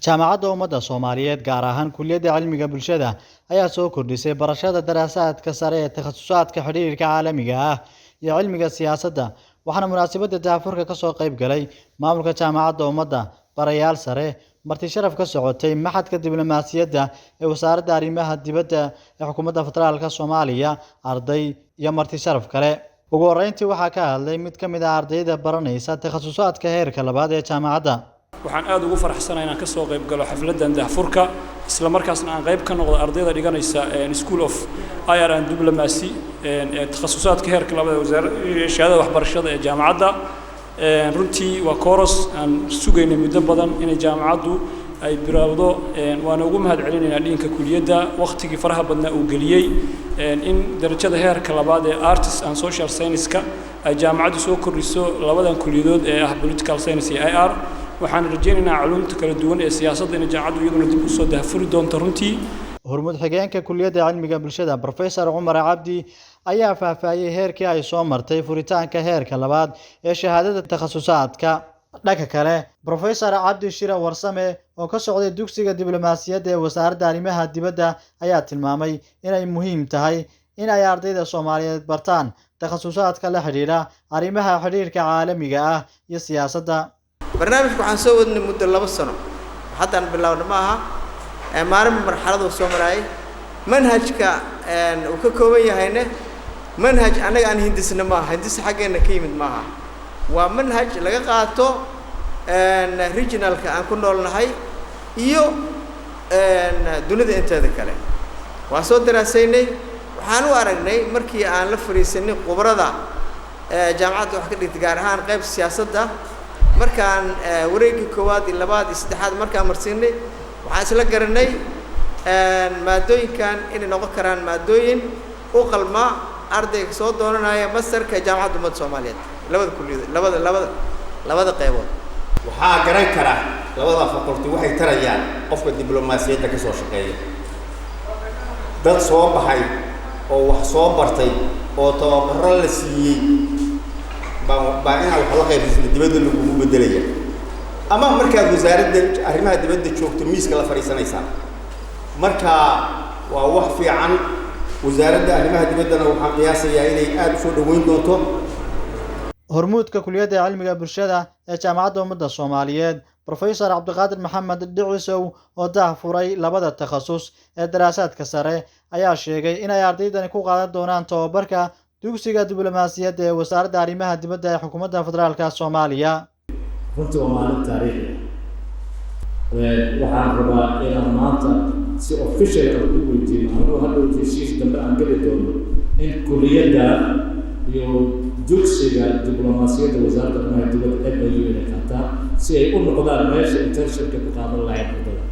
Jaamacadda Ummadda Soomaaliyeed, gaar ahaan Kulliyadda Cilmiga Bulshada, ayaa soo kordhisay barashada daraasaadka sare ee takhasusaadka xiriirka caalamiga ah iyo cilmiga siyaasadda, waxaana munaasabadda daahfurka ka soo qayb galay maamulka Jaamacadda Ummadda, barayaal sare, marti sharaf ka socotay Machadka Diblomaasiyadda ee Wasaaradda Arrimaha Dibadda ee Xukuumadda Federaalka Soomaaliya, arday iyo marti sharaf kale. Ugu horreyntii waxaa ka hadlay mid ka mid ah ardayda baranaysa takhasusaadka heerka labaad ee jaamacadda. Waxaan aad ugu faraxsanahay inaan ka soo qayb galo xafladdan daahfurka, isla markaasna aan qayb ka noqdo ardayda dhiganaysa School of IR and Diplomacy ee takhasusaadka heerka labaad ee wasaar shahaadada waxbarashada ee jaamacadda. Runtii waa course aan sugaynay muddo badan inay jaamacaddu ay bilowdo, waana ugu mahad celinaynaa dean-ka kuliyadda waqtigii faraha badnaa uu geliyey in darajada heerka labaad ee Arts and Social Science-ka ay jaamacaddu soo kordhiso labadan kuliyadood ee ah Political Science iyo IR. Waxaan rajaynaynaa culumta kala duwan ee siyaasadda inay jaamacaddu iyaduna dib usoo daahfuri doonto runtii. Hormuud xigeenka Kulliyadda Cilmiga Bulshada, Professor Cumar Cabdi, ayaa faahfaahiyey heerkii ay soo martay furitaanka heerka labaad ee shahaadada takhasusaadka. Dhanka kale, Professor Cabdi Shire Warsame oo ka socday Dugsiga Diblomaasiyadda ee Wasaaradda Arrimaha Dibadda ayaa tilmaamay inay muhiim tahay in ay ardayda Soomaaliyeed bartaan takhasusaadka la xidhiidha arrimaha xiriirka caalamiga ah iyo siyaasadda. Barnaamijka waxaan soo wadnay muddo 2 sano, haddaan bilowna ma aha, maalinba marxaladuu soo maraayay. Manhajka uu ka kooban yahayne manhaj annaga aan hindisna maaha, hindis xaggeenna ka yimid maaha, waa manhaj laga qaato regionalka aan ku noolnahay iyo dunida inteeda kale. Waan soo daraasaynay, waxaan u aragnay markii aan la fadhiisanay khubrada jaamacadda wax ka dhigtay, gaar ahaan qaybta siyaasadda, markaan wareeggii koowaad iyo labaad iyo saddexaad markaan marsiinay, waxaan isla garanay maadooyinkan inay noqon karaan maadooyin u qalma ardayga soo doonanaya masterka Jaamacadda Ummadda Soomaaliyeed, labada kuliyadood, labada qeybood. Waxaa garan kara labada faculty waxay tarayaan qofka diblomaasiyadda ka soo shaqeeya. Dad soo baxay oo wax soo bartay oo tababaro la siiyey baa inaad wax la qaybsatay dibadda lagugu beddelaya, ama markaad Wasaaradda Arrimaha Dibadda joogto miiska la fadhiisanaysaa. Marka waa wax fiican. Wasaaradda Arrimaha Dibaddana waxaan qiyaasayaa inay aada usoo dhaweyn doonto. Hormuudka Kuliyadda Cilmiga Bulshada ee Jaamacadda Ummadda Soomaaliyeed, Professor Cabdiqaadir Maxamed Dhicisow, oo daahfuray labada takhasus ee daraasaadka sare, ayaa sheegay inay ardaydani ku qaadan doonaan tababarka Dugsiga Diblomaasiyadda ee Wasaaradda Arrimaha Dibadda ee Xukuumadda Federaalka Soomaaliya. Runtii waa maalin taariikhi ah. Waxaan rabaa inaan maanta si official ah u weydiino, anuu hadhow heshiis dambe aan geli doono, in kuliyadda iyo dugsiga diblomaasiyadda Wasaaradda Arrimaha Dibadda MOU inay qaataan, si ay u noqdaan meesha internshipka ku qaadan lahayd ardada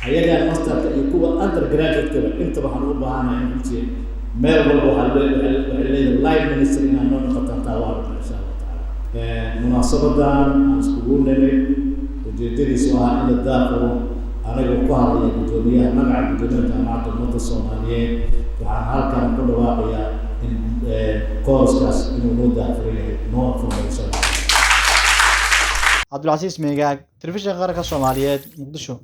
ayagaa masterka iyo kuwa undergraduate-kaba inta. Waxaan u baahanahay in runtii meel walba waxay leedahay line minister inaan noo noqotaan. Taa waa rabnaa, insha Allah tacaala. Munaasabadan aan iskugu nimid ujeedadiisu ah in la daafuro, anigoo ku hadlaya guddoomiyaha, magaca guddoomiyaha Jaamacadda Ummadda Soomaaliyeed, waxaan halkan ku dhawaaqayaa in course-kaas inuu noo daafuran yahay, noo furmay, insha Allah. Cabdulcasiis Meegaag, Telefishinka Qaranka Soomaaliyeed, Muqdisho.